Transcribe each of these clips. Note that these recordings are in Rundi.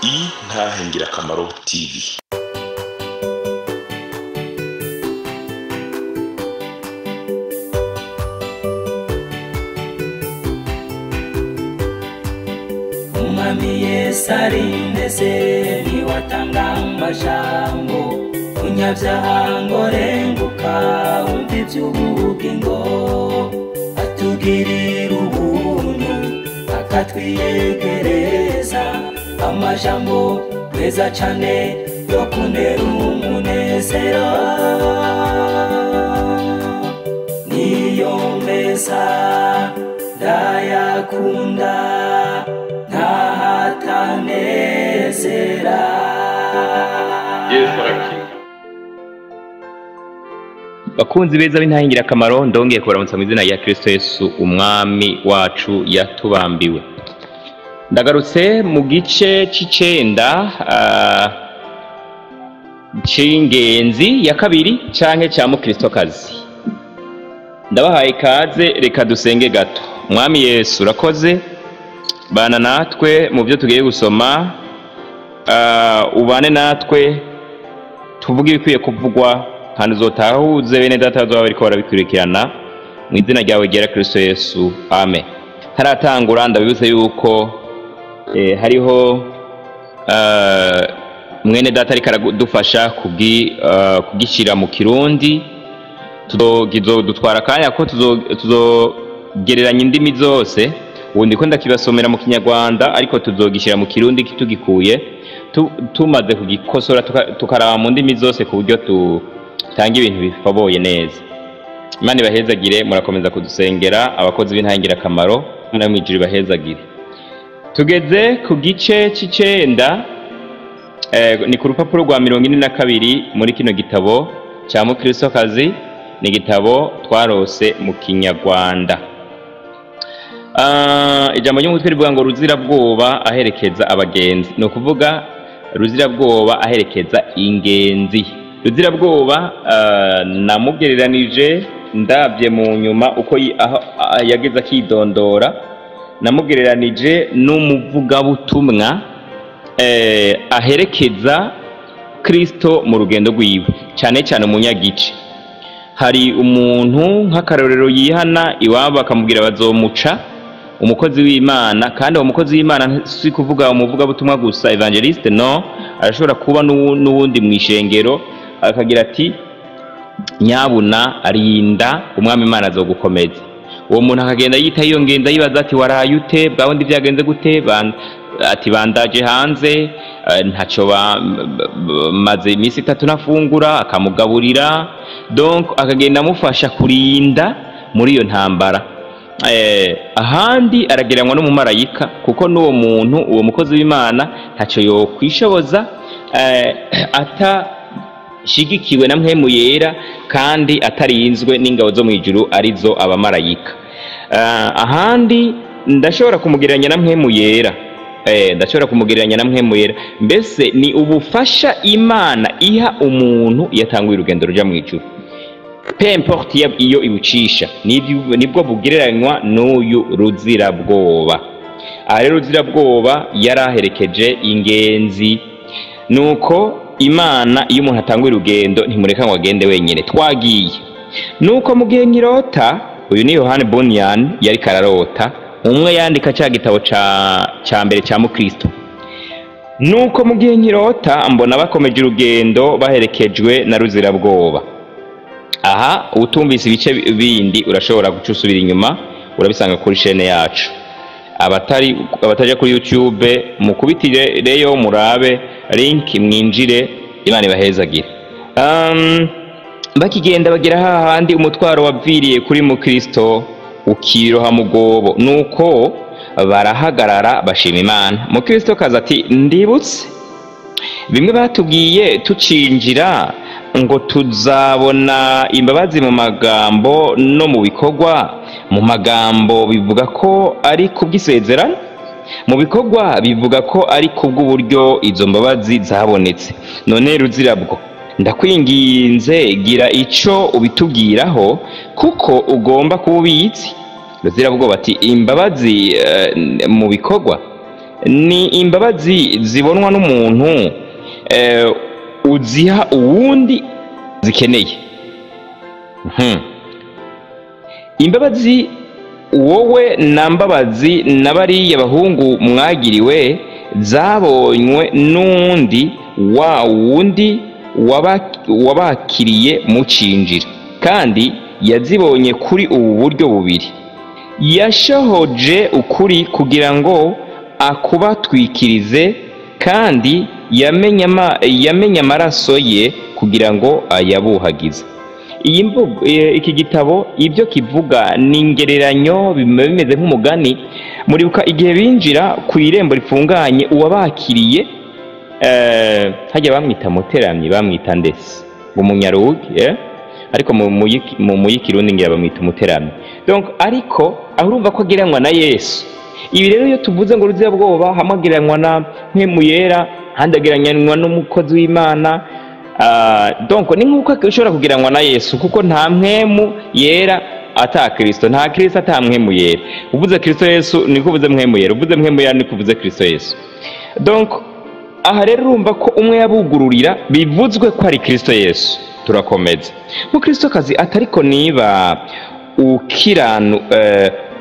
Intahe Ngirakamaro TV. Umwami Yesu arindeze, niwatanga amajambo, unyabyaha ngo renguka wumve iby'ubugingo, atugirira ubuntu akatwiyegereza amajambo meza cane yo kuntera umunezero. Niyo meza ndayakunda ntahatanezera. Yesu arakiza. Bakunzi beza b'Intahe Ngirakamaro, ndongeye kubaramutsa mu izina rya Kristo Yesu umwami wacu yatubambiwe. Ndagarutse mu gice c'icenda c'ingenzi ya kabiri canke ca mukristokazi. Ndabahaye ikaze, reka dusenge gato. Mwami Yesu, urakoze, bana natwe mu byo tugiye gusoma, ubane natwe tuvuge ibikwiye kuvugwa, kandi uzotahuze bene data bazoba bariko barabikurikirana, mu izina ryawe ryera Kristo Yesu, amen. Ntaratangura, ndabibutse yuko hariho mwene data ariko aradufasha kugishyira mu Kirundi. Dutwara akanya ko tuzogereranya indimi zose. Ubu ndiko ndakibasomera mu Kinyarwanda, ariko tuzogishyira mu Kirundi tugikuye tumaze kugikosora, tukaraba mu ndimi zose ku buryo tutanga ibintu bifaboye neza. Imana ibahezagire, murakomeza kudusengera abakozi b'Intahe Ngirakamaro, Imana yo mw'ijuru ibahezagire. Tugeze ku gice c'icenda, ni ku rupapuro rwa 42 muri kino gitabo ca Mukristokazi, ni igitabo twarose mu Kinyarwanda. Ijambo ry'umutwe rivuga ngo Ruzirabwoba aherekeza abagenzi. Ni ukuvuga Ruzirabwoba aherekeza ingenzi. Ruzirabwoba namugereranije, ndabye mu nyuma uko aho yageze akidondora, namugereranije n'umuvugabutumwa aherekeza Kristo mu rugendo rwiwe, cyane cyane umunyagice. Hari umuntu nk'akarorero yihana iwabo bakamubwira bazomuca umukozi w'Imana, kandi uwo mukozi w'Imana si kuvuga umuvugabutumwa gusa, evangeliste, no, arashobora kuba n'uwundi mw'ishengero, akagira ati nyabuna arinda umwami Imana azogukomeza. Uwo muntu akagenda yita iyo ngenda yibaza ati waraye ute, bwa wundi byagenze gute, ati bandaje hanze, ntaco maze iminsi itatu nafungura, akamugaburira, donc akagenda amufasha kurinda muri iyo ntambara. Ahandi aragereranywa n'umumarayika, kuko n'uwo muntu, uwo mukozi w'Imana ntaco yokwishoboza atashigikiwe na mpwemu yera, kandi atarinzwe n'ingabo zo mw'ijuru arizo abamarayika. Ahandi ndashobora kumugereranya na mpwemu yera. Ndashobora kumugereranya na mpwemu yera. Mbese ni ubufasha Imana iha umuntu yatanguye urugendo ruja mw'ijuru, peu importe iyo ibucisha, nibwo bugereranywa n'uyu Ruzirabwoba. Aha rero Ruzirabwoba yaraherekeje ingenzi. Nuko Imana iyo umuntu atanguye urugendo ntimureka ngo agende wenyine. Twagiye nuko mu gihe nkirota, uyu ni Yohani Bunyan yari kararota, umwe yandika ca gitabo ca mbere ca Mukristo. Nuko mu gihe nkirota mbona bakomeje urugendo baherekejwe na Ruzirabwoba. Aha utumvise ibice bindi urashobora guca usubira inyuma, urabisanga kuri chaîne yacu. Abataja kuri YouTube mukubitireyo murabe link mwinjire, Imana ibahezagire. Bakigenda bagera hahandi umutwaro waviriye kuri Mukristo ukiroha mugobo, nuko barahagarara bashima Imana. Mukristo kaza ati ndibutse bimwe batubwiye tucinjira ngo tuzabona imbabazi mu magambo no mu bikorwa. Mu magambo bivuga ko ari kubw'isezerano, mu bikorwa bivuga ko ari kubw'uburyo izo mbabazi zabonetse. None Ruzirabwo, ndakwinginze gira ico ubitubwiraho, kuko ugomba kuba ubizi. Ruzirabwo bati imbabazi mu bikorwa Ni imbabazi zibonwa n'umuntu uziha uwundi zikeneye. Imbabazi wowe na Mbabazi na bariya bahungu mwagiriwe zabonywe n'undi wa wundi wabakiriye mucinjira, kandi yazibonye kuri ubu buryo bubiri. Yashohoje ukuri kugira ngo akubatwikirize, kandi yamenye amaraso ye kugira ngo ayabuhagize. Iyi mvugo, iki gitabo ibyo kivuga ni ingereranyo, bimeze nk'umugani. Muribuka igihe binjira ku irembo rifunganye, uwabakiriye hajya bamwita muteramyi, bamwita ndese umunyarugi, ariko mu yikirundi ngira bamwita umuteramyi. Donc ariko aho urumva ko agereranywa na Yesu. Ibi rero iyo tuvuze ngo Ruzirabwoba hamwe agereranywa na Mpwemu Yera, ahandi agereranywa n'umukozi w'Imana. Donc ni nk'uko ushobora kugereranywa na Yesu, kuko nta Mpwemu Yera ata Kristo, nta Kristo ata Mpwemu Yera. Uvuze Kristo Yesu niko uvuze Mpwemu Yera, uvuze Mpwemu Yera niko uvuze Kristo Yesu. Donc aha rero urumva ko umwe yabugururira bivuzwe ko ari Kristo Yesu. Turakomeza. Mukristokazi atariko niba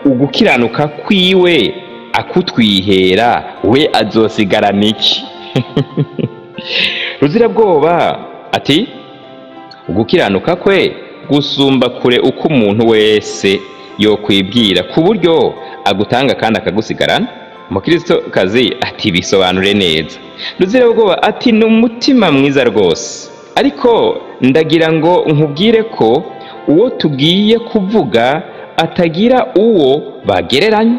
ugukiranuka kwiwe akutwihera, we azosigarana iki? Ruzirabwoba ati ugukiranuka kwe gusumba kure uko umuntu wese yokwibwira, ku buryo agutanga kandi akagusigarana. Mukristokazi ati bisobanure neza. Ruzirabwoba ati ni umutima mwiza rwose, ariko ndagira ngo nkubwire ko uwo tugiye kuvuga atagira uwo bagereranya.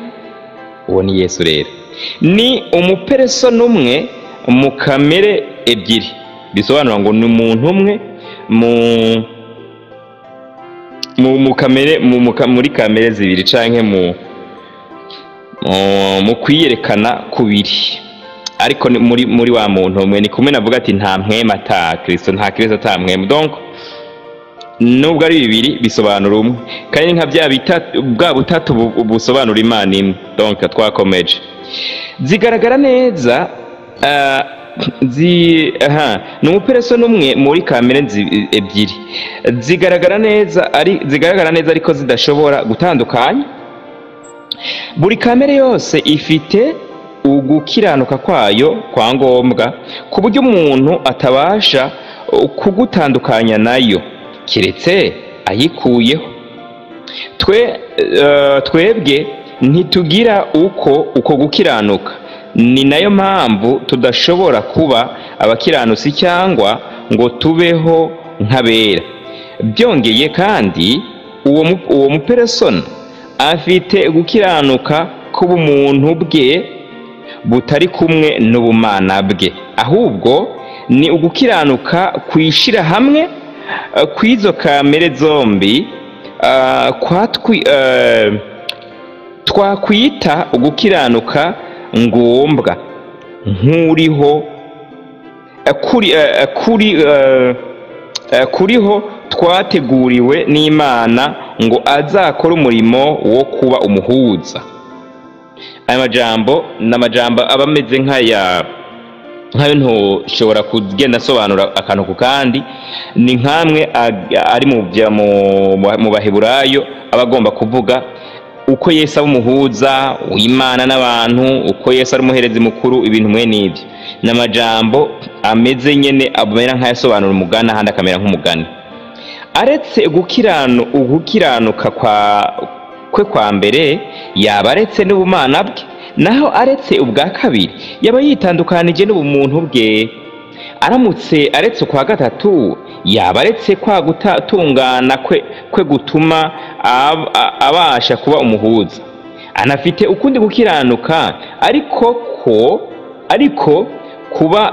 Uwo ni Yesu. Rero ni umuperesona umwe mu kamere ebyiri, bisobanura ngo ni umuntu umwe mu kamere muri kamere zibiri, canke mu kwiyerekana kubiri, ariko muri wa muntu umwe. Ni kumwe navuga ati nta mpwemu ata Kristo, nta Kristo ata mpwemu. Donc nubwo ari bibiri bisobanura umwe, kandi nka bya bwa butatu busobanura Imana imwe. Donc twakomeje. Zigaragara neza ni umuperesona umwe muri kamere ebyiri zigaragara neza, ari zigaragara neza ariko zidashobora gutandukanya. Buri kamere yose ifite ugukiranuka kwayo kwa ngombwa, ku buryo umuntu atabasha kugutandukanya nayo keretse ayikuyeho. Twebwe ntitugira uko gukiranuka, ni nayo mpamvu tudashobora kuba abakiranutsi cyangwa ngo tubeho nk'abera. Byongeye kandi uwo muperesona afite gukiranuka k'ubumuntu bwe butari kumwe n'ubumana bwe, ahubwo ni ugukiranuka kwishira hamwe kw'izo kamere zombi, twakwita ugukiranuka ngombwa nk'uriho kuriho twateguriwe n'Imana ngo azakore umurimo wo kuba umuhuza. Aya majambo ni amajambo aba ameze nk'aya nkayo ntushobora kugenda asobanura akantu ku kandi, ni nkamwe ari mu Baheburayo aba agomba kuvuga uko Yesu aba umuhuza w'Imana n'abantu, uko Yesu ari umuherezi mukuru, ibintu mwe n'ibyo. Ni amajambo ameze nyene amera nk'ayasobanura umugani, ahandi akamera nk'umugani. Aretse ugukiranuka kwe kwa mbere, yaba aretse n'ubumana bwe, naho aretse ubwa kabiri yaba yitandukanije n'ubumuntu bwe. Aramutse aretse ukwa gatatu, yaba aretse kwa gutungana kwe gutuma abasha kuba umuhuza. Anafite ukundi gukiranuka, ariko kuba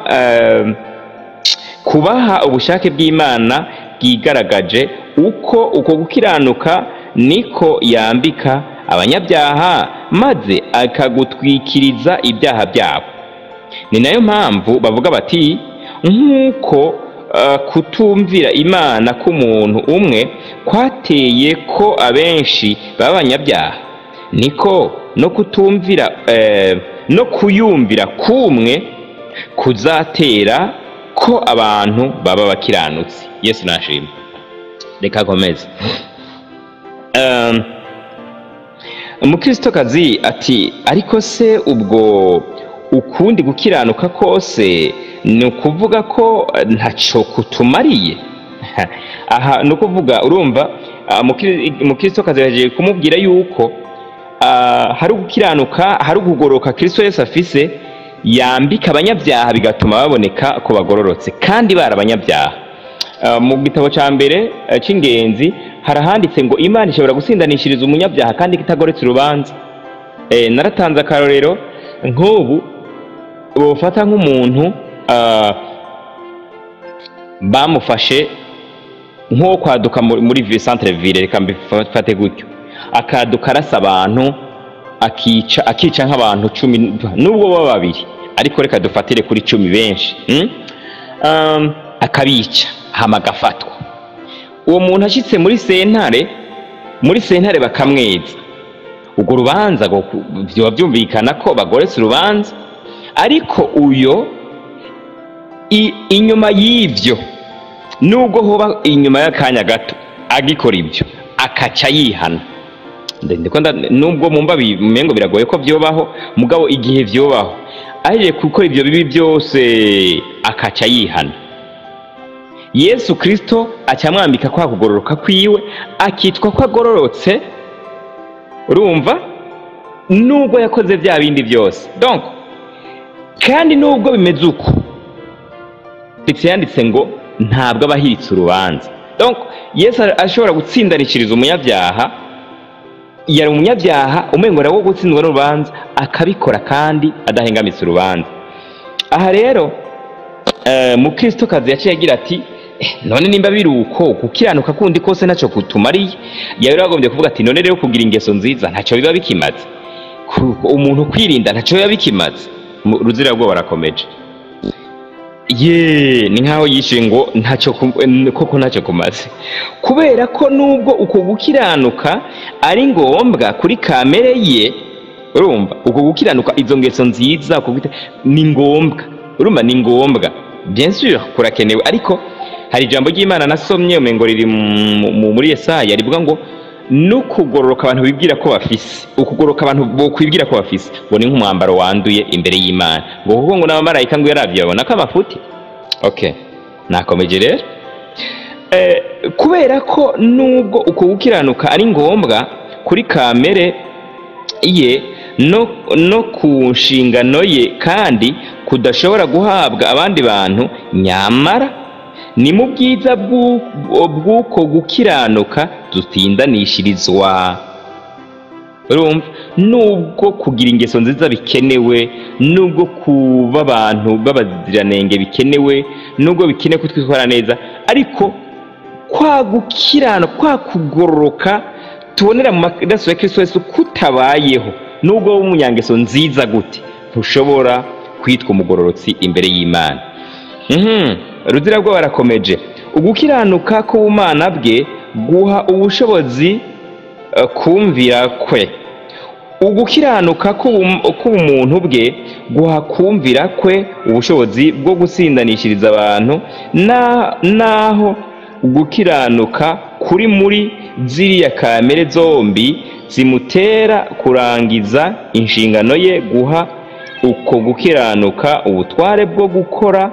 kubaha ubushake bw'Imana bwigaragaje, uko gukiranuka niko yambika abanyabyaha maze akagutwikiriza ibyaha byabo. Ni nayo mpamvu bavuga bati nk'uko kutumvira Imana k'umuntu umwe kwateye ko abenshi b'abanyabyaha, niko no kutumvira no kuyumvira kumwe kuzatera ko abantu baba bakiranutse. Yesu nashimwe. Reka komeze. Umukristokazi ati ariko se ubwo ukundi gukiranuka kose ni ukuvuga ko ntaco kutumariye? Aha ni ukuvuga urumva umukristokazi yaje kumubwira yuko hari ugukiranuka, hari ukugororoka Kristo Yesu afise yambika abanyabyaha bigatuma baboneka ko bagororotse kandi bari abanyabyaha. Mu gitabo ca mbere c'ingenzi harahanditse ngo Imana ishobora gusindanishiriza umunyabyaha kandi kitagoretse urubanza. Naratanze akarorero nk'ubu bofata nk'umuntu bamufashe nko kwaduka muri centre ville, reka mbifate gutyo, akaduka arasa abantu, akica nk'abantu 10 nubwo baba babiri, ariko reka dufatire kuri 10 benshi, akabica hama agafatwa. Uwo muntu ashitse muri sentare bakamweza, urwo rubanza byoba byumvikana ko bagoretse urubanza. Ariko uyo inyuma y'ivyo, nubwo hoba inyuma y'akanya gato agikora ibyo akaca yihana, nubwo mumba bimengo biragoye ko vyobaho, mugabo igihe vyobaho ahejeje gukora ibyo bibi byose akaca yihana, Yesu Kristo acamwambika kwa kugororoka kwiwe, akitwa ko agororotse. Urumva nubwo yakoze bya bindi byose. Donc kandi nubwo bimeze uko, ndetse yanditse ngo ntabwo abahiritse urubanza. Donc Yesu ashobora gutsindanishiriza umunyabyaha, yari umunyabyaha umengo wo gutsindwa n'urubanza, akabikora kandi adahengamitse urubanza. Aha rero mukristokazi yaciye agira ati none nimba biruko gukiranuka kundi kose ntacyo kutumariye, yari agombye kuvuga ati none rero kugira ingeso nziza ntacyo biba bikimaze, umuntu kwirinda ntacyo biba bikimaze. Ruzira bwo barakomeje ye, ni nkaho yishe ngo ntacyo koko ntacyo kumaze, kubera ko nubwo uko gukiranuka ari ngombwa kuri kamere ye. Urumva uko gukiranuka, izo ngeso nziza ni ngombwa, urumva ni ngombwa, bien sûr kurakenewe. Ariko hari ijambo ry'Imana nasomye umengo riri muri Yesaya rivuga ngo nukugororoka abantu bibwira ko bafise, ukugororoka abantu bokwibwira ko bafise ngo ni nk'umwambaro wanduye imbere y'Imana, ngo kuko ngo n'abamarayika ngo yaravye babona ko amafuti. Okay, nakomeje rero. Kubera ko nubwo uko gukiranuka ari ngombwa kuri kamere ye no ku nshingano ye kandi kudashobora guhabwa abandi bantu, nyamara ni mu bwiza bw'uko gukiranuka dutindanishirizwa. Urumva nubwo kugira ingeso nziza bikenewe, nubwo kuba abantu b'abaziranenge bikenewe, nubwo bikenewe kutwitwara neza, ariko kwa gukirana, kwa kugororoka tubonera mu maraso ya Kristo Yesu kutabayeho, nubwo w'umunyangeso nziza gute ntushobora kwitwa umugororotsi imbere y'Imana. Ruzira bwo barakomeje. Ugukiranuka k'ubumana bwe guha ubushobozi kumvira kwe. Ugukiranuka k'ubumuntu bwe guha kumvira kwe ubushobozi bwo gutsindanishiriza abantu, naho ugukiranuka kuri muri ziriya kamere zombi zimutera kurangiza inshingano ye, guha uko gukiranuka ubutware bwo gukora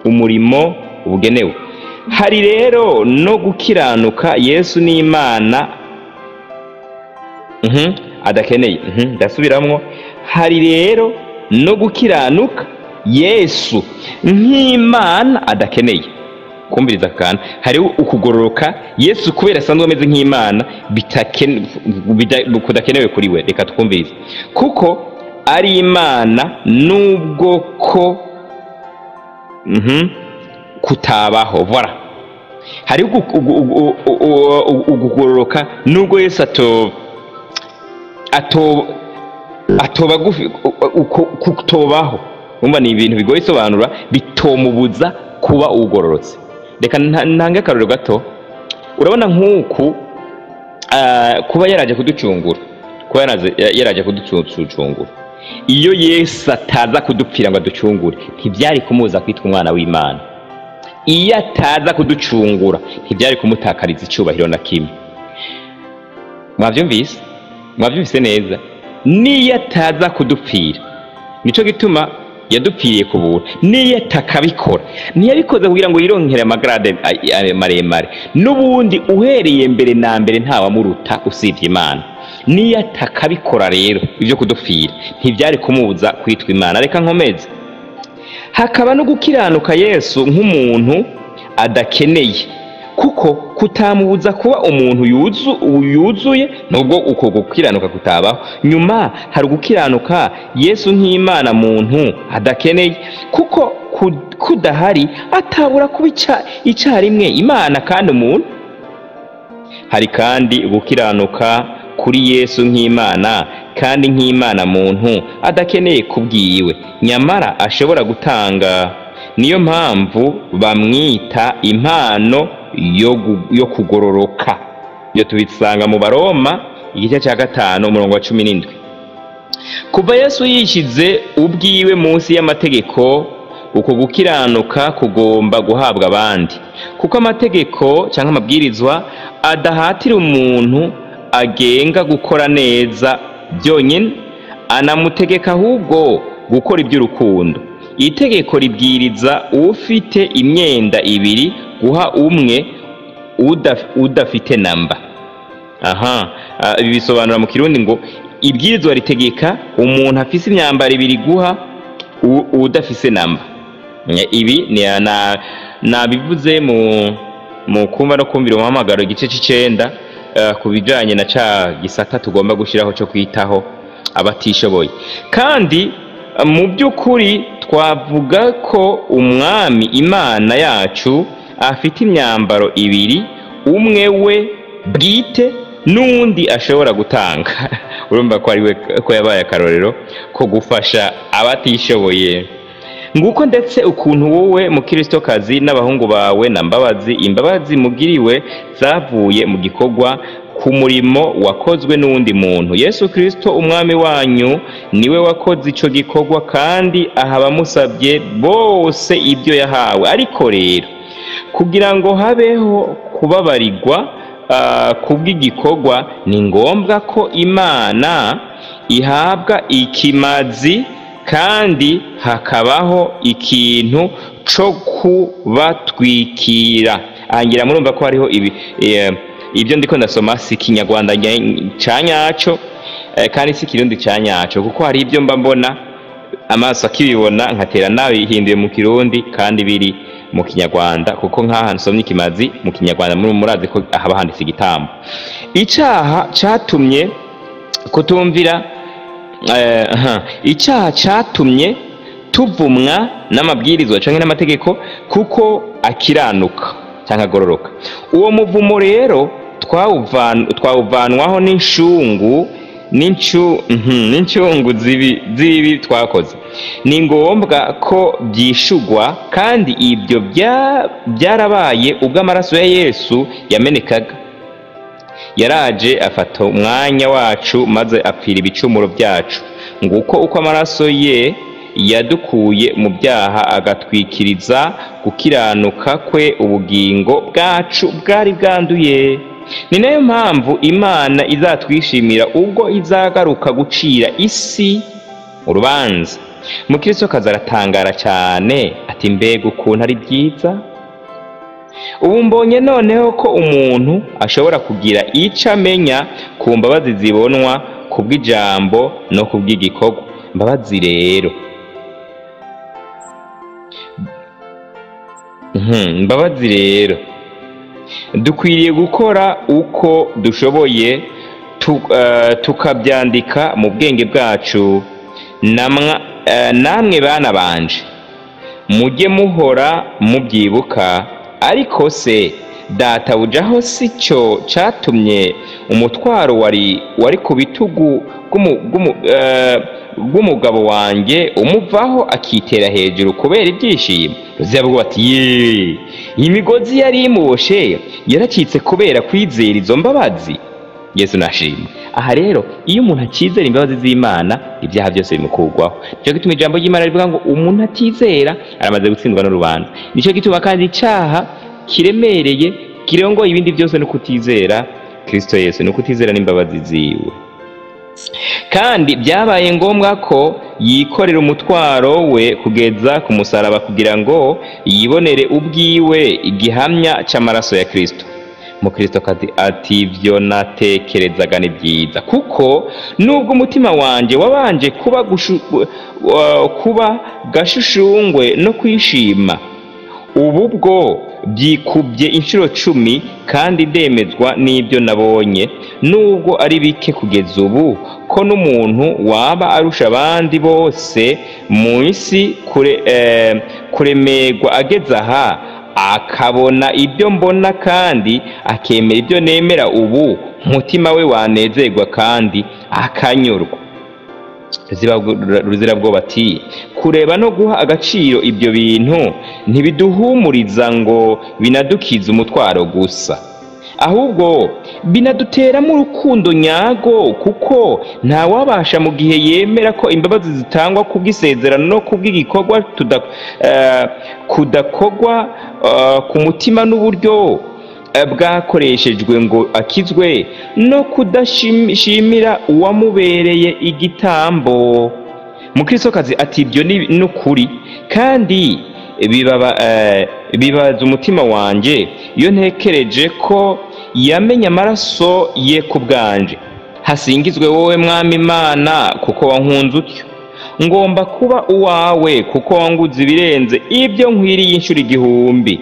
umurimo ubugenewe. Hari rero no gukiranuka Yesu n'Imana adakeneye. Ndasubiramwo, hari rero no gukiranuka Yesu nk'Imana adakeneye. Kumviriza kana, hari ukugororoka Yesu kubera asanzwe ameze nk'Imana kudakenewe kuri we. Reka twumvirize, kuko ari Imana nubwo ko kutabaho. Voilà, hari ukugororoka nubwo Yesu atoba kutobaho. Umva ni ibintu bigoye isobanura, bitomubuza kuba ugororotse. Reka ntange akarorero gato. Urabona nk'uku kuba yaraje kuducungura, kuba yaraje kuducungura, Iyo Yesu ataza kudupfira ngo aducungure, ntibyari kumubuza kwitwa umwana w'Imana. Iyo ataza kuducungura, ntibyari kumutakariza icyubahiro na kimwe. Mwabyumvise? Mwabyumvise neza? Niyo ataza kudupfira, nico gituma yadupfiriye ku buntu. Niyo atakabikora, ntiyabikoze kugira ngo yironkere amagrade maremare. N'ubundi uhereye mbere na mbere ntawamuruta usibye Imana. Niyo atakabikora rero ibyo kudupfira, ntibyari kumubuza kwitwa Imana. Reka nkomeze. Hakaba no gukiranuka Yesu nk'umuntu adakeneye, kuko kutamubuza kuba umuntu yuzuye, nubwo uko gukiranuka kutabaho. Nyuma hari gukiranuka Yesu nk'Imana muntu adakeneye, kuko kudahari atabura kuba icyarimwe Imana kandi umuntu. Hari kandi gukiranuka kuri Yesu nk'Imana kandi nk'Imana muntu adakeneye kubwiwe, nyamara ashobora gutanga. Niyo mpamvu bamwita impano yo kugororoka. Iyo tubisanga mu Baroma igice cya 5 umurongo wa 17. Kuva Yesu yishize ubwiwe munsi y'amategeko, uko gukiranuka kugomba guhabwa abandi, kuko amategeko cyangwa amabwirizwa adahatira umuntu agenga gukora neza byonyine, anamutegeka ahubwo gukora iby'urukundo. Itegeko ribwiriza ufite imyenda ibiri guha umwe udafite namba. Aha, ibi bisobanura mu Kirundi ngo ibwirizwa ritegeka umuntu afise imyambaro ibiri guha udafise namba. Ibi nabivuze mu kumva no kumvira umuhamagaro igice c'icenda, ku bijanye na ca gisata tugomba gushiraho cyo kwitaho abatishoboye. Kandi mu by'ukuri twavuga ko umwami Imana yacu afite imyambaro ibiri, umwe we bwite n'undi ashobora gutanga. Urumva ko ari we ko yabaye akarorero ko gufasha abatishoboye. Nguko ndetse ukuntu wowe mukristokazi n'abahungu bawe na Mbabazi, imbabazi mugiriwe zavuye mu gikorwa ku murimo wakozwe n'undi muntu. Yesu Kristo umwami wanyu niwe wakoze ico gikorwa, kandi aha abamusabye bose ibyo yahawe. Ariko rero kugira ngo habeho kubabarirwa kubw'igikorwa, ni ngombwa ko Imana ihabwa ikimazi kandi hakabaho ikintu co kubatwikira. Ahangira murumva ko hariho ibi ibyo ndiko ndasoma si Kinyarwanda ca nyaco, kandi si Kirundi ca nyaco, kuko hari ibyo mba mbona amaso akibibona nkatera nabihinduye mu Kirundi kandi biri mu Kinyarwanda, kuko nk'aha nsomye ikimazi mu Kinyarwanda murazi ko haba handitse igitambo. Icaha catumye kutumvira, icaha catumye tuvumwa n'amabwirizwa canke n'amategeko, kuko akiranuka canke agororoka. Uwo muvumo rero twawuvanwaho n'inshungu n'incungu z'ibibi twakoze. Ni ngombwa ko byishugwa, kandi ibyo byarabaye ubwo amaraso ya Yesu yamenekaga. Yaraje afata umwanya wacu maze apfira ibicumuro byacu. Nguko uko amaraso ye yadukuye mu byaha agatwikiriza gukiranuka kwe ubugingo bwacu bwari bwanduye. Ni nayo mpamvu Imana izatwishimira ubwo izagaruka gucira isi urubanza. Mukristokazi aratangara cyane ati mbega ukuntu ari byiza. Ubu mbonye noneho ko umuntu ashobora kugira icyo amenya ku mbabazi zibonwa kubw'ijambo no kubw'igikorwa. Mbabazi rero, mbabazi rero dukwiriye gukora uko dushoboye, tukabyandika mu bwenge bwacu. Namwe bana banje mujye muhora mubyibuka. Ariko se databuja si cyo cyatumye umutwaro wari ku bitugu bw'umugabo wanjye umuvaho akitera hejuru kubera ibyishimo? Ruziyavuga ati ye, imigozi yari imuboshe yaracitse kubera kwizera izo mbabazi. Yesu nashimwe. Aha rero iyo umuntu akizera imbabazi z'Imana, ibyaha byose bimukurwaho. Nico gituma ijambo ry'Imana rivuga ngo umuntu atizera aramaze gutsindwa n'urubanza. Nico gituma kandi icaha kiremereye kirongoye ibindi byose no kutizera Kristo Yesu, no kutizera n'imbabazi ziwe. Kandi byabaye ngombwa ko yikorera umutwaro we kugeza ku musaraba kugira ngo yibonere ubwiwe igihamya c'amaraso ya Kristo. Mukristokazi ati ivyo natekerezaga ni byiza, kuko nubwo umutima wanje wabanje kuba gashushungwe no kwishima, ubu bwo byikubye inshuro 10, kandi ndemezwa n'ibyo nabonye, nubwo ari bike kugeza ubu, ko n'umuntu waba arusha abandi bose mu isi kuremerwa ageze aha, akabona ibyo mbona kandi akemera ibyo nemera, ubu umutima we wanezerwa kandi akanyurwa. Ruzirabwoba ati kureba no guha agaciro ibyo bintu ntibiduhumuriza ngo binadukize umutwaro gusa, ahubwo binaduteramo urukundo nyago, kuko ntawabasha mu gihe yemera ko imbabazi zitangwa kubw'isezerano no kubw'igikorwa kudakogwa ku mutima n'uburyo bwakoreshejwe ngo akizwe, no kudashimira uwamubereye igitambo. Mukristokazi ati ibyo ni ukuri, kandi bibaza umutima wanje iyo ntekereje ko yamenye amaraso ye ku bwanje. Hasingizwe wowe Mwami Imana, kuko wankunze utyo. Ngomba kuba uwawe, kuko wanguze ibirenze ibyo nkwiriye inshuro 1000.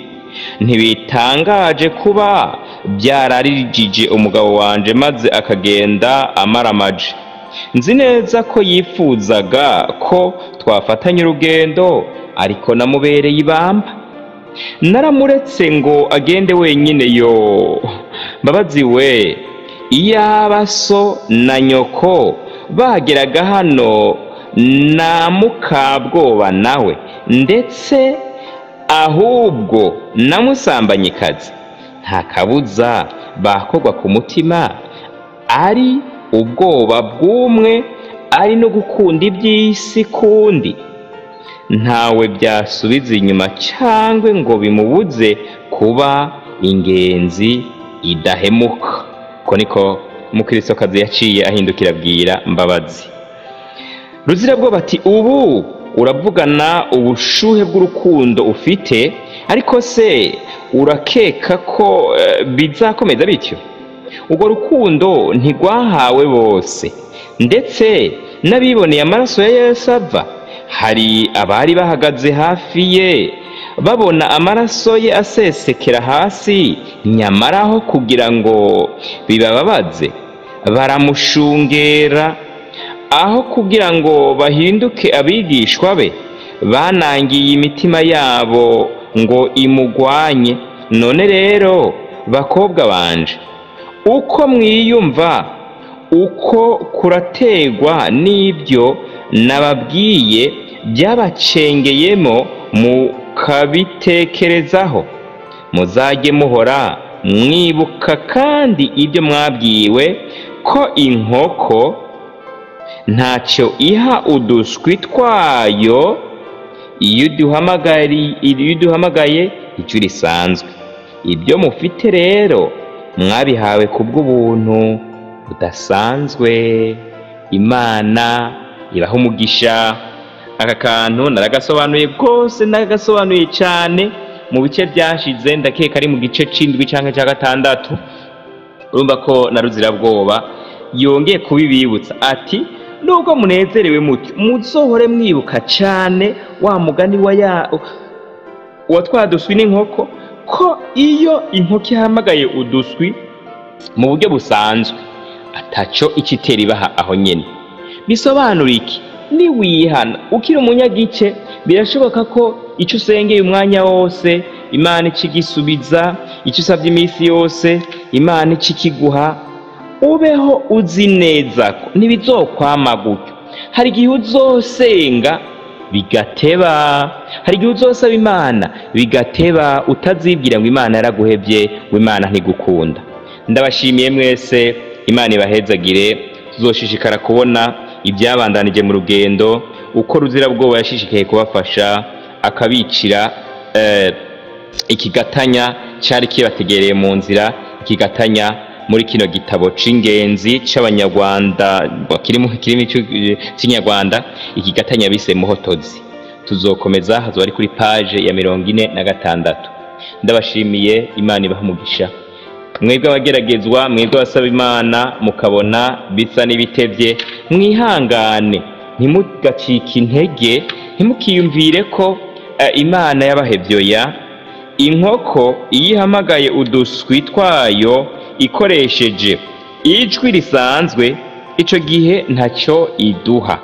Ntibitangaje kuba byararijije umugabo wanje maze akagenda amaramaje. Nzi neza ko yifuzaga ko twafatanya urugendo, ariko namubereye ibamba. Naramuretse ngo agende wenyine. Yo Mbabazi we, iyaba so na nyoko bageraga hano na mukabwoba nawe, ndetse ahubwo namusambanyikazi, nta kabuza bakogwa ku mutima, ari ubwoba bw'umwe, ari no gukunda iby'isi kundi. Ntawe byasubiza inyuma cyangwa ngo bimubuze kuba ingenzi idahemuka. Ko niko Mukristokazi yaciye ahindukira abwira Mbabazi. Ruzirabwoba ati ubu uravugana ubushuhe bw'urukundo ufite, ariko se urakeka ko bizakomeza bityo? Urwo rukundo ntigwahawe bose, ndetse n'abiboneye amaraso ya Yesu ava. Hari abari bahagaze hafi ye babona amaraso ye asesekera hasi, nyamara aho kugira ngo bibababaze baramushungera. Aho kugira ngo bahinduke abigishwa be, banangiye imitima yabo ngo imugwanye. None rero bakobwa banje, uko mwiyumva uko kurategwa n'ibyo nababwiye byabacengeyemo mukabitekerezaho, muzajye muhora mwibuka kandi ibyo mwabwiwe, ko inkoko ntacyo iha uduswi twayo iyo uduhamagaye icyo risanzwe. Ibyo mufite rero mwabihawe kubw'ubuntu budasanzwe. Imana ibaha umugisha. Aka kantu naragasobanuye rwose, naragasobanuye cyane mu bice byashize, ndakeka ari mu gice c'indwi canke ca 6. Urumva ko na Ruzirabwoba yongeye kubibibutsa ati nubwo munezerewe mutyo, muzohore mwibuka cyane wa mugani wa twa duswi n'inkoko, ko iyo inkoko ihamagaye uduswi mu buryo busanzwe ataco ikitera ibaha aho nyene. Bisobanura iki? Niwihana ukiri umunyagice, birashoboka ko icyo usengeye umwanya wose Imana ikigisubiza, icyo usabye iminsi yose Imana ikikiguha. Ubeho uzi neza ko ntibizokwama gutyo. Hari igihe uzosenga bigateba, hari igihe uzosaba Imana bigateba, utazibwira ngo Imana yaraguhevye, ngo Imana ntigukunda. Ndabashimiye mwese. Imana ibahezagire. Tuzoshishikara kubona ibyabandanije mu rugendo, uko Ruzirabwoba yashishikaye kubafasha akabicira ikigatanya cyari kibategereye mu nzira, ikigatanya muri kino gitabo c'ingenzi c'abanyarwanda kirimo kirimi cy'inyarwanda, ikigatanya bise Muhotozi. Tuzokomeza, hazoba ari kuri page ya 46. Ndabashimiye, Imana ibaha umugisha. Mwebwe abageragezwa, mwebwe abasaba Imana mukabona bisa n'ibitevye, mwihangane, ntimugacike intege, ntimukiyumvire ko Imana yabahevyoya. Inkoko iyo ihamagaye uduswi twayo ikoresheje ijwi risanzwe, ico gihe ntacyo iduha,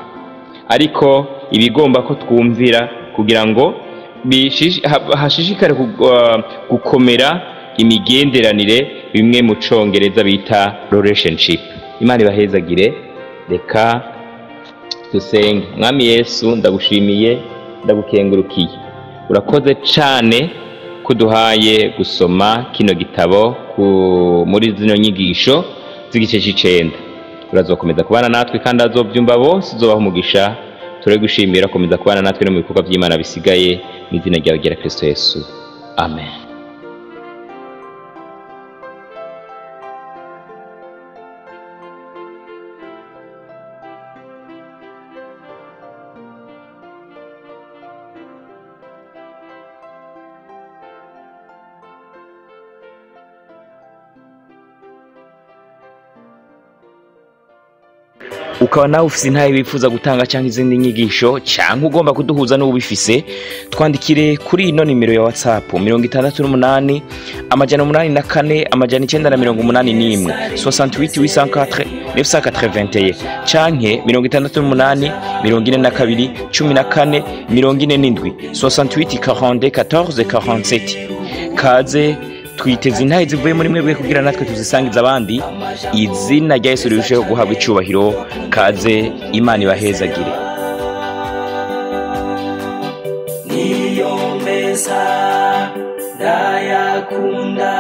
ariko ibigomba ko twumvira kugira ngo hashishikare gukomera imigenderanire, bimwe mu congereza bita relationship. Imana ibahezagire. Reka dusenge. Mwami Yesu, ndagushimiye, ndagukengurukiye, urakoze cane kuduhaye gusoma kino gitabo muri zino nyigisho z'igice c'icenda. Urazokomeza kubana natwe, kandi azovyumva bose uzobaha umugisha. Turagushimira, komeza kubana natwe no mu bikorwa by'Imana bisigaye, mu izina ryawe ryera Kristo Yesu, amen. Ukaba nawe ufise intahe wifuza gutanga cyangwa izindi nyigisho, cyangwa ugomba kuduhuza n'ubifise, twandikire kuri ino nimero ya WhatsApp: 68 804 981, 68 804 981, canke 68 42 14 47, 68 42 14 47. Kaze twiteze intahe zivuye muri mwebwe kugira natwe tuzisangiza abandi, izina rya Yesu rirusheho guhabwa icubahiro. Kaze, Imana ibahezagire. Niyo meza ndayakunda,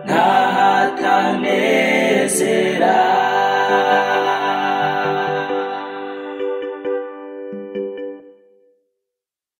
ntahatanezera.